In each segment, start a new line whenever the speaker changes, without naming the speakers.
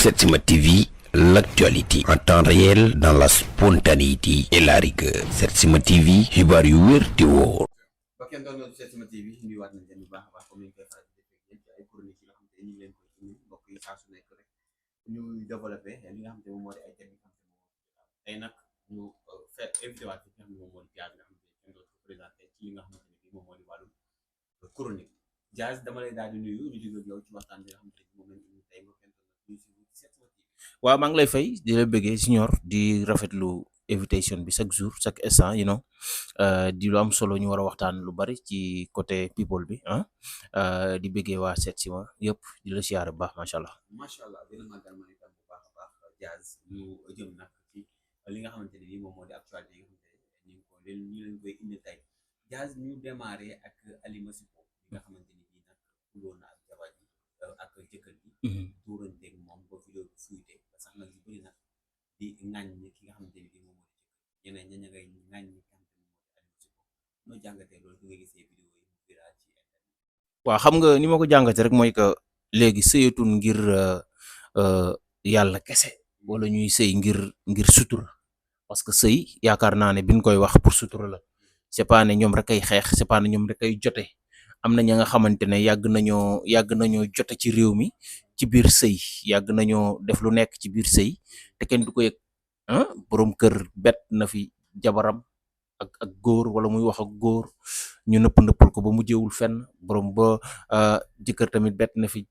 Setsima TV, l'actualité en temps réel dans la spontanéité et la rigueur. Setsima TV, xibaar yu wér te wóor.
ba kenn doon noonu Setsima TV nuyuwaat nañ leen bu baax a baax comme ni ñu koy faral di defee yéen ci ay chroniques yi nga xam te ñu ngi leen koy indi mbokk yi saa su nekk rek ñu développé li nga xam te moom moo di ay thèmes yi nga xam te moom tey nag ñu fait invité waat ci nga xam ne moom moo di Diaz nga xam te kenn dootu ko présenté ci li nga xamante ne bii moom moo di wàllum chronique Diaz dama lay daal di nuyu ñu digg ak yow ci waxtaan bi nga xam te moom lañ indi tey ba kenn doon ñu si Setsima TV.
waaw maa ngi lay fay di la bëggee Junior di rafetlu invitation bi chaque jour chaque instant di lu am solo ñu war a waxtaan lu bari ci côté people bi di bëggee waa Setsima yëpp di la siyaare bu baax macha allah.
macha allah dina màggal ma itam bu baax a baax Diaz ñu jëm nag ci li nga xamante ne bii moom moo di actualité yi nga xamante ne ñu leen koy indi tey Diaz ñu démarré ak Alima Sipo li nga xamante ni bii nag xuloon na ak jabar ji ak jëkkër ji tuuranteeg moom ba vidéo bi fuité ba sax nag yu bëri nag di ŋàññ ki nga xamante ni bii moom moo di jëkkër ñeneen ña ngay ŋàññ ki nga xamante ni moo di Alima Sipo noo jàngatee loolu bi nga gisee vidéo yi mu viral ci internet.
waaw xam nga ni ma ko jàngatee rek mooy que léegi sëyatul ngir yàlla kese wala ñuy sëy ngir sutura parce que sëy yaakaar naa ne biñ koy wax pour sutura la c'est pas ne ñoom rek ay xeex c'est pas ne ñoom rek ay jote am na ña nga xamante ne yàgg nañoo jote ci réew mi ci biir sëy yàgg nañoo def lu nekk ci biir sëy te kenn du ko yëg borom kër bet na fi jabaram ak góor wala muy wax ak góor ñu nëppal ko ba mu jéewul fenn borom ba jëkkër tamit bet na fi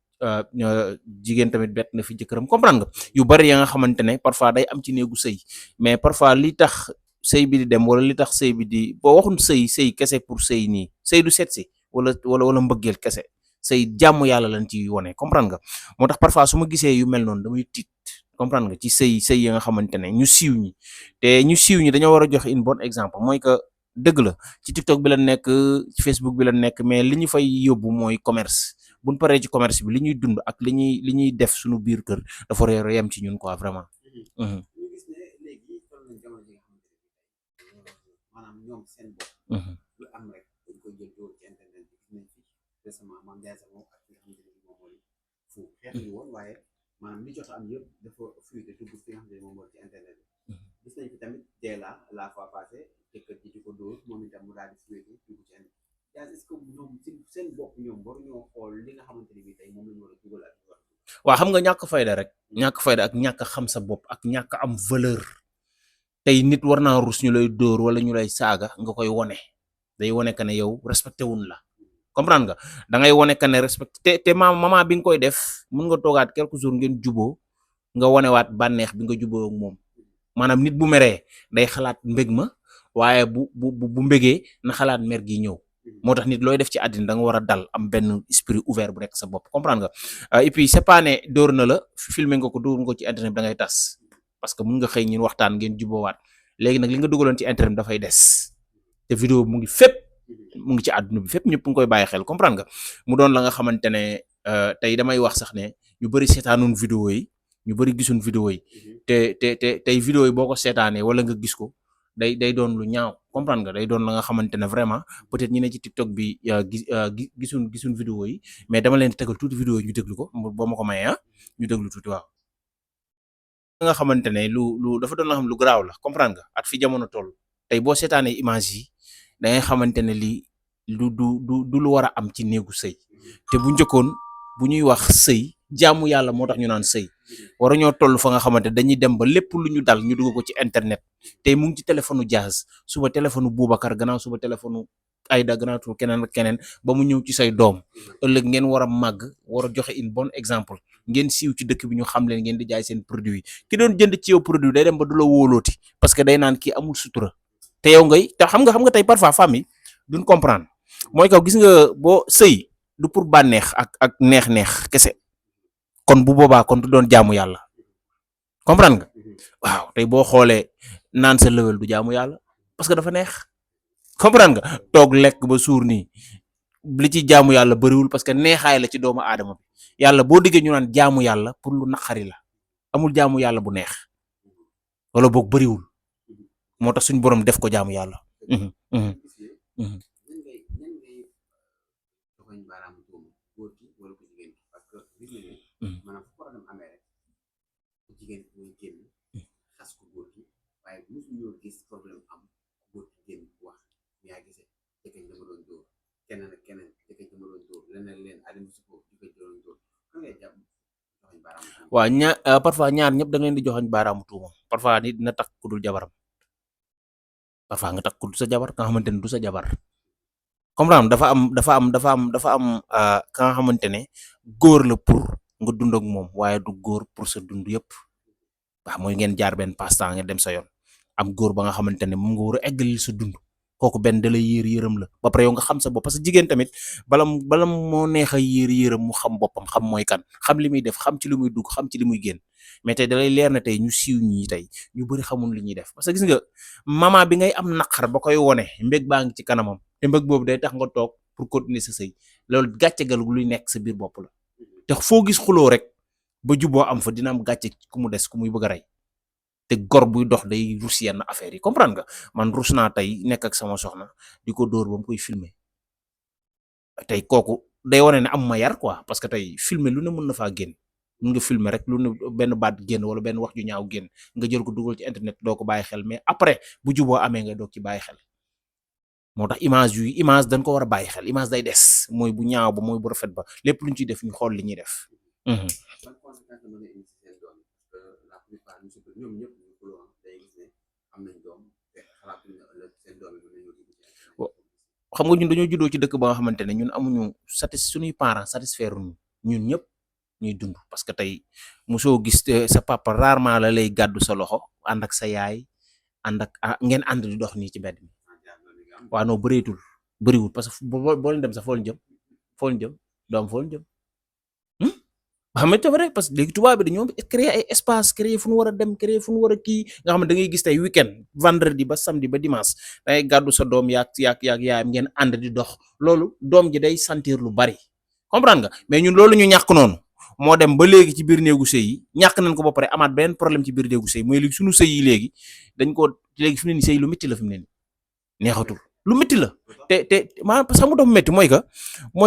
jigéen tamit bet na fi jëkkëram comprendre nga yu bari ya nga xamante ne parfois day am ci néegu sëy mais parfois li tax sëy bi di dem wala li tax sëy bi di boo waxun sëy kese pour sëy nii sëy du set si wala mbëggeel kese sëy jàmm yàlla lañ ci wone comprendre nga moo tax parfois su ma gisee yu mel noonu damay tiit comprendre nga ci sëy yi nga xamante ne ñu siiw ñi dañoo war a joxe une bonne exemple mooy que dëgg la ci TikTok bi la nekk ci Facebook bi la nekk mais li ñu fay yóbbu mooy commerce buñ paree ci commerce bi li ñuy dund ak li ñuy def suñu biir kër dafa réer yem ci ñun quoi vraiment.
ñu gis ne léegi toll nañ jamono ji nga xamante ne maanaam ñoom seen bopp lu am rek dañ koy jël dóor ci internet bi gis nañ fi récemment Mame Ndiaye Savon ak ki nga xamante ne moom mooy fu xeex ñu woon waaye maanaam li jot am yëpp dafa fuité dugg fi nga xamante ne moom mooy ci internet bi gis nañ fi tamit Dieyla la fois passée jëkkër ji di ko dóor moom itam mu daal di fuité dugg ci internet est-ce que ñoom ci seen bopp ñoom waruñoo xool li nga xamante ne bi tey moom lañu war a dugal ak
waaw xam nga ñàkk fayda rek ñàkk fayda ak ñàkk xam sa bopp ak ñàkk am valeur tey nit war naa rus ñu lay dóor wala ñu lay saaga nga koy wone day wone que ne yow respecté wuñ la comprendre nga da ngay wone que ne respecté te mama bi nga koy def mën nga toogaat quelques jours ngeen juboo nga wonewaat bànneex bi nga juboo ak moom maanaam nit bu meree day xalaat mbég ma waaye bu mbégee na xalaat mer gi ñëw moo tax nit looy def ci àddina da nga war a dal am benn esprit ouvert bu nekk sa bopp comprendre nga et puis c'est pas ne dóor na la filmer nga ko dóor nga ko ci internet da ngay tas parce que mun nga xëy ñun waxtaan ngeen juboowaat léegi nag li nga dugaloon ci internet dafay des te vidéo mu ngi fépp mu ngi ci àdduna bi fépp ñëpp nga koy bàyyi xel comprendre nga mu doon la nga xamante ne tey damay wax sax ne ñu bëri seetaanoon vidéo yi ñu bëri gisuñ vidéo yi te tey vidéo yi boo ko seetaanee wala nga gis ko day doon lu ñaaw comprendre nga day doon la nga xamante ne vraiment peut-être ñi ne ci TikTok bi gisuñ vidéo yi mais dama leen di tegal tuuti vidéo yi ñu déglu ko boo ma ko mayee ñu déglu tuuti waaw. nga xamante ne lu dafa doon la xam lu garaaw la comprendre nga at fi jamono toll tey boo seetaanee image yi da ngay xamante ne lii du lu war a am ci néegu sëy te bu njëkkoon bu ñuy wax sëy jaamu yàlla moo tax ñu naan sëy war ñoo toll fa nga xamante dañuy dem ba lépp lu ñu dal ñu dugg ko ci internet tey mu ngi ci téléphone Diaz suba téléphone Boubacar gannaaw suba téléphone Aïda gannaaw keneen ak keneen ba mu ñëw ci say doom ëllëg ngeen war a màgg war a joxe une bonne exemple ngeen siiw ci dëkk bi ñu xam leen ngeen di jaay seen produit ki doon jënd ci yow produit day dem ba du la wóolooti parce que day naan kii amul sutura te yow te xam nga tey parfois famille duñ comprendre mooy kaw gis nga boo sëy du pour bànneex ak neex-neex kese kon bu boobaa kon du doon jaamu yàlla comprendre nga waaw tey boo xoolee naan sa lëwal du jaamu yàlla parce que dafa neex comprendre nga toog lekk ba suur nii li ci jaamu yàlla bëriwul parce que neexaay la ci doomu aadama bi yàlla boo diggee ñu naan jaamu yàlla pour lu naqari la amul jaamu yàlla bu neex wala boog bëriwul moo tax suñu borom def ko jaamu yàlla.
maanaam fu problème amee rek jigéen ki muy génn xas ko góor gi waaye mosu ñoo gis problème am góor gi génn wax yaa gisee jëkkër dama doon dóor keneen ak keneen jëkkër dama doon dóor leneen leen adama si ko jëkkër dama doon dóor kan ngay jàpp joxoñ baaraam
waaw parfois ñaar ñëpp da ngeen di joxoñ baaraamu tuuma parfois nit dina takk ku dul jabaram parfois nga takk ku dul sa jabar ka nga xamante ne du sa jabar comprendre dafa am ka nga xamante ne góor la pour nga dund ak moom waaye du góor pour sa dund yëpp waaw mooy ngeen jaar benn passe-temps ngeen dem sa yoon am góor ba nga xamante ne moom nga war a eggalil sa dund kooku benn da lay yërëm la ba pare yow nga xam sa bopp parce que jigéen tamit bala moo neex a yërëm mu xam boppam xam mooy kan xam li muy def xam ci li muy dugg xam ci li muy génn mais tey da lay leer na tey ñu siiw ñi tey ñu bëri xamul li ñuy def parce que gis nga mama bi ngay am naqar ba koy wone mbég baa ngi ci kanamam te mbég boobu day tax nga toog pour continuer sa sëy loolu gàccegal luy nekk sa biir bopp la te foo gis xuloo rek ba juboo am fa dina am gàcce ku mu des ku muy bëgg a rey te gor buy dox day rus yenn affaire yi comprendre nga man rus naa tey nekk ak sama soxna di ko dóor ba mu koy filmer tey kooku day wane ne am ma yar quoi parce que tey filmer lu ne mën na faa génn mun nga filmer rek lu ne benn baat génn wala benn wax ju ñaaw génn nga jël ko dugal ci internet doo ko bàyyi xel mais après bu juboo amee nga doog ci bàyyi xel moo tax image dañ ko war a bàyyi xel image day des mooy bu ñaaw ba mooy bu rafet ba lépp luñ ciy def ñu xool li ñuy def.
ñoom ñëpp ñu ko lool day gis ne am nañ doom te xalaatuñ ne ëllëg seen doom yi mën nañoo dugg
xam nga ñun dañoo juddoo ci dëkk ba nga xamante ne ñun amuñu suñuy parents satisfaire ñun ñëpp ñuy dund parce que tey mosoo gis sa papa rarement la lay gàddu sa loxo ànd ak sa yaay ànd ak ngeen ànd di dox nii ci mbedd mi waaw non bëriwul parce que boo leen dem sax foo leen jëm doom foo leen jëm xam nga vrai parce que léegi tubaab bi dañoo créer ay espace créer fu ñu war a dem créer fu ñu war a kii nga xam ne da ngay gis tey weekend vendredi ba samedi ba dimanche da ngay gàddu sa doom yaag yaayam ngeen ànd di dox loolu doom ji day sentir lu bari comprendre nga mais ñun loolu ñu ñàkk noonu moo dem ba léegi ci biir néegu sëy yi ñàkk nañ ko ba pare amaat benn problème ci biir néegu sëy mooy léegi suñu sëy yi léegi dañ ko léegi fi mu ne nii sëy lu métti la fi mu ne nii neexatul lu métti la te maanaam parce que mu dafa métti mooy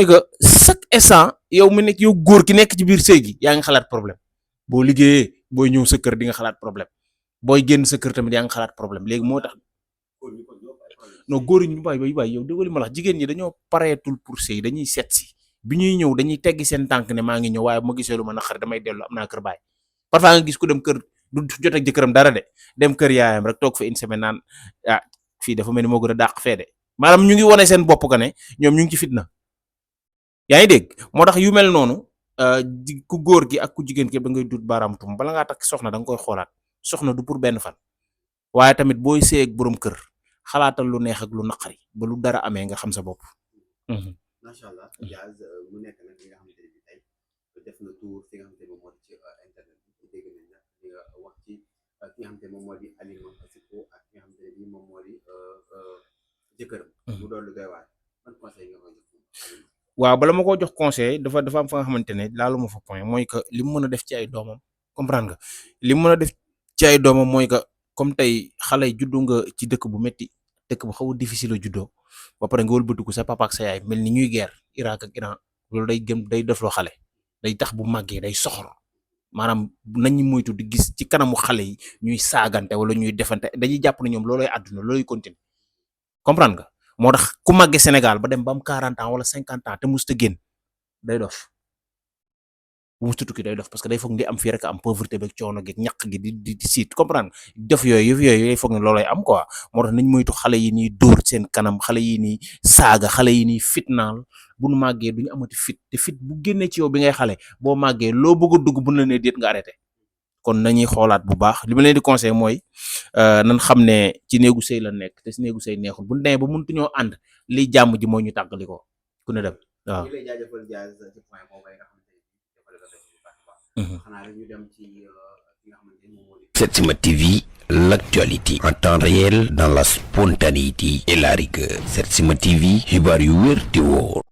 que chaque instant yow mu nekk yow góor ki nekk ci biir sëy gi yaa ngi xalaat problème boo liggéeyee booy ñëw sa kër di nga xalaat problème booy génn sa kër tamit yaa ngi xalaat problème léegi moo tax non góor ñu bay yow déggoo li ma la wax jigéen ñi dañoo pareetul pour sëy dañuy seet si bi ñuy ñëw dañuy teggi seen tànk ne maa ngi ñëw waaye bu ma gisee lu ma naqari damay dellu am naa kër baay parfois nga gis ku dem kër du jot ak jëkkëram dara de dem kër yaayam rek toog fa une semaine naan fii dafa mel ni moo gën a dàq fee de maanaam ñu ngi wane seen bopp ka ne ñoom ñu ngi ci fitna yaa ngi dégg moo tax yu mel noonu ku góor gi ak ku jigéen ki da ngay dut baaraam tum bala ngaa takk soxna da nga koy xoolaat soxna du pour benn fan waaye tamit booy sëy ak borom kër xalaatal lu neex ak lu naqari ba lu dara amee nga xam sa bopp.
macha allah Diaz mu nekk nag li nga xamante ne bi tey def na tour fi nga xamante ne moom moo di ci internet bi dégg nañ nag li nga wax ci ki nga xamante ne moom moo di Alima Siko ak ki nga xamante ne bi moom moo di jëkkëram mu doon lu doy waar ban conseil nga koy jox
waaw bala ma koo jox conseil dafa am fa nga xamante ne laalu ma fa point mooy que li mu mën a def ci ay doomam comprendre nga li mu mën a def ci ay doomam mooy que comme tey xale yi juddu nga ci dëkk bu métti dëkk bu xaw a difficile a juddoo ba pare nga wëlbatiku sa papa ak sa yaay mel ni ñuy guerre Irak ak Iran loolu day def loo xale day tax bu màggee day soxor maanaam nañu moytu di gis ci kanamu xale yi ñuy saagante wala ñuy defante dañuy jàpp ne ñoom looloy àdduna looloy continuer comprendre nga moo tax ku màggee Sénégal ba dem ba am 40 ans wala 50 ans te musta génn day dof bu musta tukki day dof parce que day foog ndi am fii rek am pauvreté beeg coono geeg ñaq gi di siit comprendre def yooyu day foog ne loolay am quoi moo tax nañ moytu xale yi nii dóor seen kanam xale yi nii saaga xale yi nii fitnaal bu nu màggee duñu amati fit te fit bu génnee ci yow bi ngay xale boo màggee loo bëgg a dugg bu la nee déet nga arrêté kon nañuy xoolaat bu baax li ma leen di conseil mooy nan xam ne ci néegu sëy la nekk te si néegu sëy neexul bu demee ba mëntuñoo ànd liy jàmm ji mooy ñu tàggali ko ku ne dem waaw.
ñu lay jaajëfal Diaz ci point boobu nga xamante ne defal la bu baax a baax. xanaa rek ñu dem ci li nga xamante ne moom moo di.
Setsima TV, l'actualité en temps réel dans la spontanéité et la rigueur. Setsima TV, xibaar yu wér te wóor.